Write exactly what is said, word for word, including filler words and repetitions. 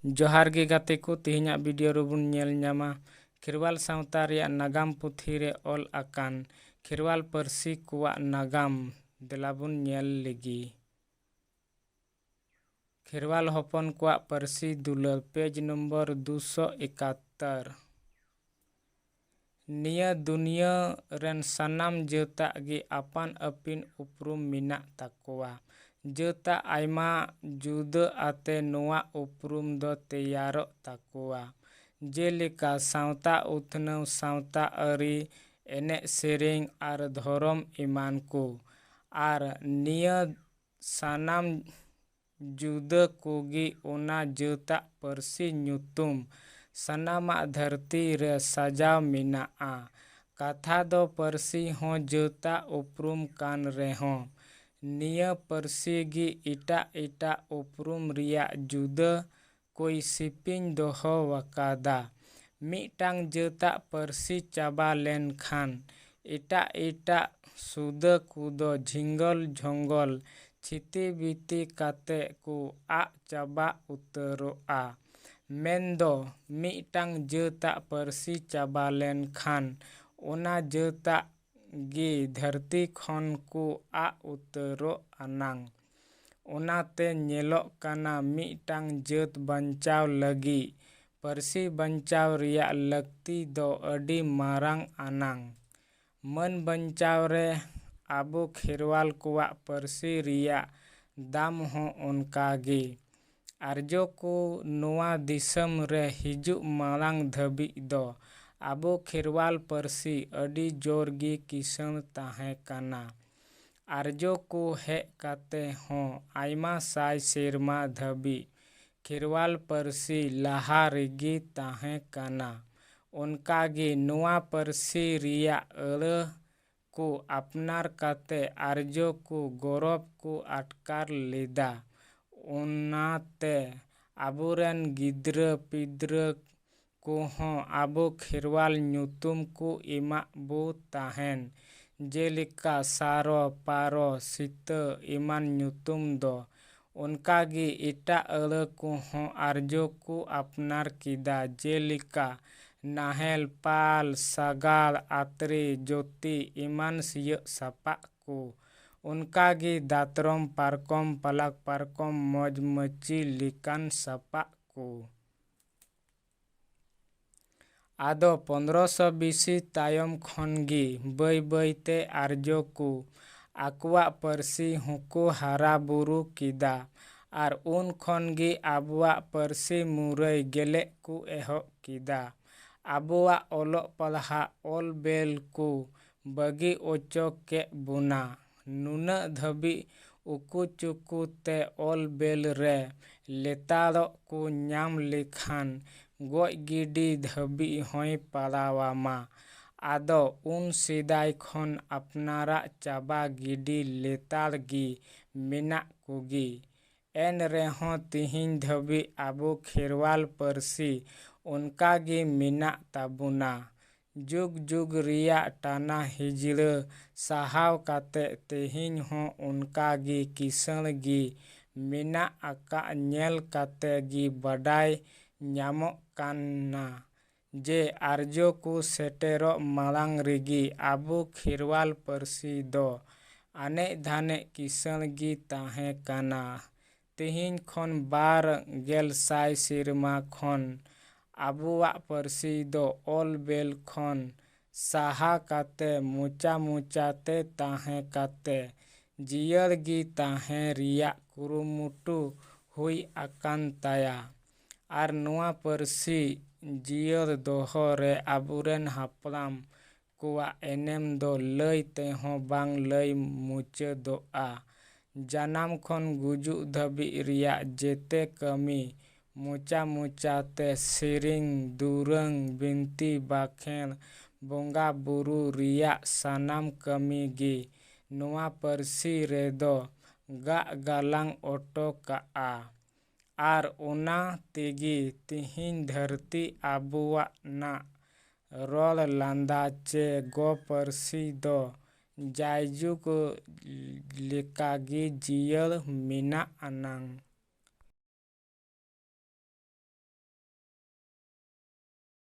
ᱡᱚᱦᱟᱨ ᱜᱮ ᱜᱟᱛᱮ ᱠᱚ, ᱛᱮᱦᱮᱧᱟᱜ ᱵᱷᱤᱰᱤᱭᱳ ᱨᱮᱵᱚᱱ ᱧᱮᱞ ᱧᱟᱢᱟ ᱠᱷᱮᱨᱣᱟᱞ ᱥᱟᱶᱛᱟ ᱨᱮᱭᱟᱜ ᱱᱟᱜᱟᱢ ᱯᱩᱛᱷᱤ ᱨᱮ ᱚᱞ ᱟᱠᱟᱱ ᱠᱷᱮᱨᱣᱟᱞ ᱯᱟᱹᱨᱥᱤ ᱠᱚᱣᱟᱜ ᱱᱟᱜᱟᱢ᱾ ᱫᱮᱞᱟ ᱵᱚᱱ ᱧᱮᱞ ᱞᱮᱜᱮ᱾ ᱠᱷᱮᱨᱣᱟᱞ ᱦᱚᱯᱚᱱ ᱠᱚᱣᱟᱜ ᱯᱟᱹᱨᱥᱤ ᱫᱩᱞᱟᱹᱲ, ᱯᱮᱡᱽ ᱱᱚᱢᱵᱚᱨ ᱫᱩᱥᱚ ᱮᱠᱟᱛᱛᱚᱨ᱾ ᱱᱤᱭᱟᱹ ᱫᱩᱱᱤᱭᱟᱹ ᱨᱮᱱ ᱥᱟᱱᱟᱢ ᱡᱟᱹᱛᱟᱜ ᱜᱮ ᱟᱯᱟᱱ ᱟᱹᱯᱤᱱ ᱩᱯᱨᱩᱢ ᱢᱮᱱᱟᱜ ᱛᱟᱠᱚᱣᱟ᱾ ᱡᱟᱹᱛᱟᱜ ᱟᱭᱢᱟ ᱡᱩᱫᱟᱹ ᱟᱛᱮ ᱱᱚᱣᱟ ᱩᱯᱨᱩᱢ ᱫᱚ ᱛᱮᱭᱟᱨᱚᱜ ᱛᱟᱠᱚᱣᱟ, ᱡᱮᱞᱮᱠᱟ ᱥᱟᱶᱛᱟ ᱩᱛᱱᱟᱹᱣ, ᱥᱟᱶᱛᱟ ᱟᱹᱨᱤ, ᱮᱱᱮᱡ ᱥᱮᱨᱮᱧ ᱟᱨ ᱫᱷᱚᱨᱚᱢ ᱮᱢᱟᱱ ᱠᱚ᱾ ᱟᱨ ᱱᱤᱭᱟᱹ ᱥᱟᱱᱟᱢ ᱡᱩᱫᱟᱹ ᱠᱚᱜᱮ ᱚᱱᱟ ᱡᱟᱹᱛᱟᱜ ᱯᱟᱹᱨᱥᱤ ᱧᱩᱛᱩᱢ ᱥᱟᱱᱟᱢᱟᱜ ᱫᱷᱟᱹᱨᱛᱤ ᱨᱮ ᱥᱟᱡᱟᱣ ᱢᱮᱱᱟᱜᱼᱟ᱾ ᱠᱟᱛᱷᱟ ᱫᱚ ᱯᱟᱹᱨᱥᱤ ᱦᱚᱸ ᱡᱟᱹᱛᱟᱜ ᱩᱯᱨᱩᱢ ᱠᱟᱱ ᱨᱮᱦᱚᱸ, ᱱᱤᱭᱟᱹ ᱯᱟᱹᱨᱥᱤ ᱜᱮ ᱮᱴᱟᱜ ᱮᱴᱟᱜ ᱩᱯᱨᱩᱢ ᱨᱮᱭᱟᱜ ᱡᱩᱫᱟᱹ ᱠᱚᱭ ᱥᱤᱯᱤᱧ ᱫᱚᱦᱚ ᱟᱠᱟᱫᱟ᱾ ᱢᱤᱫᱴᱟᱝ ᱡᱟᱹᱛᱟᱜ ᱯᱟᱹᱨᱥᱤ ᱪᱟᱵᱟ ᱞᱮᱱᱠᱷᱟᱱ ᱮᱴᱟᱜ ᱮᱴᱟᱜ ᱥᱩᱫᱟᱹ ᱠᱚᱫᱚ ᱡᱷᱤᱸᱜᱚᱞ ᱡᱷᱚᱸᱜᱚᱞ ᱪᱷᱤᱛᱤ ᱵᱤᱛᱤ ᱠᱟᱛᱮ ᱠᱚ ᱟᱫ ᱪᱟᱵᱟ ᱩᱛᱟᱹᱨᱚᱜᱼᱟ᱾ ᱢᱮᱱᱫᱚ ᱢᱤᱫᱴᱟᱝ ᱡᱟᱹᱛᱟᱜ ᱯᱟᱹᱨᱥᱤ ᱪᱟᱵᱟ ᱞᱮᱱᱠᱷᱟᱱ ᱚᱱᱟ ᱡᱟᱹᱛᱟᱜ ᱜᱮ ᱫᱷᱟᱹᱨᱛᱤ ᱠᱷᱚᱱ ᱠᱚ ᱟᱫ ᱩᱛᱟᱹᱨᱚᱜ ᱟᱱᱟᱝ᱾ ᱚᱱᱟᱛᱮ ᱧᱮᱞᱚᱜ ᱠᱟᱱᱟ, ᱢᱤᱫᱴᱟᱝ ᱡᱟᱹᱛ ᱵᱟᱧᱪᱟᱣ ᱞᱟᱹᱜᱤᱫ ᱯᱟᱹᱨᱥᱤ ᱵᱟᱧᱪᱟᱣ ᱨᱮᱭᱟᱜ ᱞᱟᱹᱠᱛᱤ ᱫᱚ ᱟᱹᱰᱤ ᱢᱟᱨᱟᱝ ᱟᱱᱟᱝ᱾ ᱢᱟᱹᱱ ᱵᱟᱧᱪᱟᱣ ᱨᱮ ᱟᱵᱚ ᱠᱷᱮᱨᱣᱟᱞ ᱠᱚᱣᱟᱜ ᱯᱟᱹᱨᱥᱤ ᱨᱮᱭᱟᱜ ᱫᱟᱢ ᱦᱚᱸ ᱚᱱᱠᱟ ᱜᱮ᱾ ᱟᱨᱡᱚ ᱠᱚ ᱱᱚᱣᱟ ᱫᱤᱥᱚᱢ ᱨᱮ ᱦᱤᱡᱩᱜ ᱢᱟᱲᱟᱝ ᱫᱷᱟᱹᱵᱤᱡ ᱫᱚ ᱟᱵᱚ ᱠᱷᱮᱨᱣᱟᱞ ᱯᱟᱹᱨᱥᱤ ᱟᱹᱰᱤ ᱡᱳᱨ ᱜᱮ ᱠᱤᱥᱟᱹᱬ ᱛᱟᱦᱮᱸ ᱠᱟᱱᱟ᱾ ᱟᱨᱡᱚ ᱠᱚ ᱦᱮᱡ ᱠᱟᱛᱮ ᱦᱚᱸ ᱟᱭᱢᱟ ᱥᱟᱭ ᱥᱮᱨᱢᱟ ᱫᱷᱟᱹᱵᱤᱡ ᱠᱷᱮᱨᱣᱟᱞ ᱯᱟᱹᱨᱥᱤ ᱞᱟᱦᱟ ᱨᱮᱜᱮ ᱛᱟᱦᱮᱸ ᱠᱟᱱᱟ᱾ ᱚᱱᱠᱟ ᱜᱮ ᱱᱚᱣᱟ ᱯᱟᱹᱨᱥᱤ ᱨᱮᱭᱟᱜ ᱟᱹᱲᱟᱹ ᱠᱚ ᱟᱯᱱᱟᱨ ᱠᱟᱛᱮ ᱟᱨᱡᱚ ᱠᱚ ᱜᱚᱨᱚᱵ ᱠᱚ ᱟᱴᱠᱟᱨ ᱞᱮᱫᱟ᱾ ᱚᱱᱟᱛᱮ ᱟᱵᱚᱨᱮᱱ ᱜᱤᱫᱽᱨᱟᱹ ᱯᱤᱫᱽᱨᱟᱹ ᱠᱚᱦᱚᱸ ᱟᱵᱚ ᱠᱷᱮᱨᱣᱟᱞ ᱧᱩᱛᱩᱢ ᱠᱚ ᱮᱢᱟᱜ ᱵᱚ ᱛᱟᱦᱮᱱ, ᱡᱮᱞᱮᱠᱟ ᱥᱟᱨᱚ, ᱯᱟᱨᱚ, ᱥᱤᱛᱟᱹ ᱮᱢᱟᱱ ᱧᱩᱛᱩᱢ ᱫᱚ᱾ ᱚᱱᱠᱟᱜᱮ ᱮᱴᱟᱜ ᱟᱹᱲᱟᱹ ᱠᱚᱦᱚᱸ ᱟᱨᱡᱚ ᱠᱚ ᱟᱯᱱᱟᱨ ᱠᱮᱫᱟ, ᱡᱮᱞᱮᱠᱟ ᱱᱟᱦᱮᱞ, ᱯᱟᱞ, ᱥᱟᱜᱟᱲ, ᱟᱛᱨᱮ, ᱡᱳᱛᱤ ᱮᱢᱟᱱ ᱥᱤᱭᱚᱜ ᱥᱟᱯᱟᱵ ᱠᱚ᱾ ᱚᱱᱠᱟᱜᱮ ᱫᱟᱛᱨᱚᱢ, ᱯᱟᱨᱠᱚᱢ, ᱯᱟᱞᱟᱠ ᱯᱟᱨᱠᱚᱢ, ᱢᱚᱡᱽ ᱢᱟᱹᱪᱤ ᱞᱮᱠᱟᱱ ᱥᱟᱯᱟᱵ ᱠᱚ᱾ ᱟᱫᱚ ᱯᱚᱱᱫᱽᱨᱚᱥᱚ ᱵᱤᱥᱤ ᱛᱟᱭᱚᱢ ᱠᱷᱚᱱ ᱜᱮ ᱵᱟᱹᱭ ᱵᱟᱹᱭ ᱛᱮ ᱟᱨᱡᱚ ᱠᱚ ᱟᱠᱚᱣᱟᱜ ᱯᱟᱹᱨᱥᱤ ᱦᱚᱸᱠᱚ ᱦᱟᱨᱟ ᱵᱩᱨᱩ ᱠᱮᱫᱟ᱾ ᱟᱨ ᱩᱱ ᱠᱷᱚᱱ ᱜᱮ ᱟᱵᱚᱣᱟᱜ ᱯᱟᱹᱨᱥᱤ ᱢᱩᱨᱟᱹᱭ ᱜᱮᱞᱮᱜ ᱠᱚ ᱮᱦᱚᱵ ᱠᱮᱫᱟ᱾ ᱟᱵᱚᱣᱟᱜ ᱚᱞᱚᱜ ᱯᱟᱲᱦᱟᱜ ᱚᱞ ᱵᱮᱞ ᱠᱚ ᱵᱟᱹᱜᱤ ᱚᱪᱚ ᱠᱮᱫ ᱵᱚᱱᱟ᱾ ᱱᱩᱱᱟᱹᱜ ᱫᱷᱟᱹᱵᱤᱡ ᱩᱠᱩ ᱪᱩᱠᱩ ᱛᱮ ᱚᱞ ᱵᱮᱞ ᱨᱮ ᱞᱮᱛᱟᱲᱚᱜ ᱠᱚ ᱧᱟᱢ ᱞᱮᱠᱷᱟᱱ ᱜᱚᱡ ᱜᱤᱰᱤ ᱫᱷᱟᱹᱵᱤᱡ ᱦᱚᱸᱭ ᱯᱟᱲᱟᱣᱟᱢᱟ᱾ ᱟᱫᱚ ᱩᱱ ᱥᱮᱫᱟᱭ ᱠᱷᱚᱱ ᱟᱯᱱᱟᱨᱟᱜ ᱪᱟᱵᱟ ᱜᱤᱰᱤ ᱞᱮᱛᱟᱲ ᱜᱮ ᱢᱮᱱᱟᱜ ᱠᱚᱜᱮ᱾ ᱮᱱ ᱨᱮᱦᱚᱸ ᱛᱤᱦᱤᱧ ᱫᱷᱟᱹᱵᱤᱡ ᱟᱵᱚ ᱠᱷᱮᱨᱣᱟᱞ ᱯᱟᱹᱨᱥᱤ ᱚᱱᱠᱟ ᱜᱮ ᱢᱮᱱᱟᱜ ᱛᱟᱵᱚᱱᱟ᱾ ᱡᱩᱜᱽ ᱡᱩᱜᱽ ᱨᱮᱭᱟᱜ ᱴᱟᱱᱟ ᱦᱤᱡᱲᱟᱹ ᱥᱟᱦᱟᱣ ᱠᱟᱛᱮ ᱛᱮᱦᱮᱧ ᱦᱚᱸ ᱚᱱᱠᱟ ᱜᱮ ᱠᱤᱥᱟᱹᱬ ᱜᱮ ᱢᱮᱱᱟᱜ ᱟᱠᱟᱫ ᱧᱮᱞ ᱠᱟᱛᱮ ᱜᱮ ᱵᱟᱰᱟᱭ ᱧᱟᱢᱚᱜ ᱠᱟᱱᱟ ᱡᱮ ᱟᱨᱡᱚ ᱠᱚ ᱥᱮᱴᱮᱨᱚᱜ ᱢᱟᱲᱟᱝ ᱨᱮᱜᱮ ᱟᱵᱚ ᱠᱷᱮᱨᱣᱟᱞ ᱯᱟᱹᱨᱥᱤ ᱫᱚ ᱟᱱᱮᱡ ᱫᱷᱟᱱᱮᱡ ᱠᱤᱥᱟᱹᱬ ᱜᱮ ᱛᱟᱦᱮᱸ ᱠᱟᱱᱟ᱾ ᱛᱮᱦᱮᱧ ᱠᱷᱚᱱ ᱵᱟᱨ ᱜᱮᱞ ᱥᱟᱭ ᱥᱮᱨᱢᱟ ᱠᱷᱚᱱ ᱟᱵᱚᱣᱟᱜ ᱯᱟᱹᱨᱥᱤ ᱫᱚ ᱚᱞ ᱵᱮᱞ ᱠᱷᱚᱱ ᱥᱟᱦᱟ ᱠᱟᱛᱮ ᱢᱚᱪᱟ ᱢᱚᱪᱟ ᱛᱮ ᱛᱟᱦᱮᱸ ᱠᱟᱛᱮ ᱡᱤᱭᱟᱹᱲ ᱜᱮ ᱛᱟᱦᱮᱸ ᱨᱮᱭᱟᱜ ᱠᱩᱨᱩᱢᱩᱴᱩ ᱦᱩᱭ ᱟᱠᱟᱱ ᱛᱟᱭᱟ᱾ ᱟᱨ ᱱᱚᱣᱟ ᱯᱟᱹᱨᱥᱤ ᱡᱤᱭᱟᱹᱲ ᱫᱚᱦᱚ ᱨᱮ ᱟᱵᱚᱨᱮᱱ ᱦᱟᱯᱲᱟᱢ ᱠᱚᱣᱟᱜ ᱮᱱᱮᱢ ᱫᱚ ᱞᱟᱹᱭ ᱛᱮᱦᱚᱸ ᱵᱟᱝ ᱞᱟᱹᱭ ᱢᱩᱪᱟᱹᱫᱚᱜᱼᱟ᱾ ᱡᱟᱱᱟᱢ ᱠᱷᱚᱱ ᱜᱩᱡᱩᱜ ᱫᱷᱟᱹᱵᱤᱡ ᱨᱮᱭᱟᱜ ᱡᱮᱛᱮ ᱠᱟᱹᱢᱤ, ᱢᱚᱪᱟ ᱢᱚᱪᱟ ᱛᱮ ᱥᱮᱨᱮᱧ, ᱫᱩᱨᱟᱹᱝ, ᱵᱤᱱᱛᱤ ᱵᱟᱠᱷᱮᱬ, ᱵᱚᱸᱜᱟ ᱵᱩᱨᱩ ᱨᱮᱭᱟᱜ ᱥᱟᱱᱟᱢ ᱠᱟᱹᱢᱤ ᱜᱮ ᱱᱚᱣᱟ ᱯᱟᱹᱨᱥᱤ ᱨᱮᱫᱚ ᱜᱟᱜ ᱜᱟᱞᱟᱝ ᱚᱴᱚ ᱠᱟᱜᱼᱟ᱾ ᱟᱨ ᱚᱱᱟ ᱛᱮᱜᱮ ᱛᱤᱦᱤᱧ ᱫᱷᱟᱹᱨᱛᱤ ᱟᱵᱚᱣᱟᱜ ᱱᱟᱜ ᱨᱚᱲ ᱞᱟᱸᱫᱟ ᱪᱮ ᱜᱚ ᱯᱟᱹᱨᱥᱤ ᱫᱚ ᱡᱟᱭᱡᱩᱜᱽ ᱞᱮᱠᱟᱜᱮ ᱡᱤᱭᱟᱹᱲ ᱢᱮᱱᱟᱜ ᱟᱱᱟᱝ᱾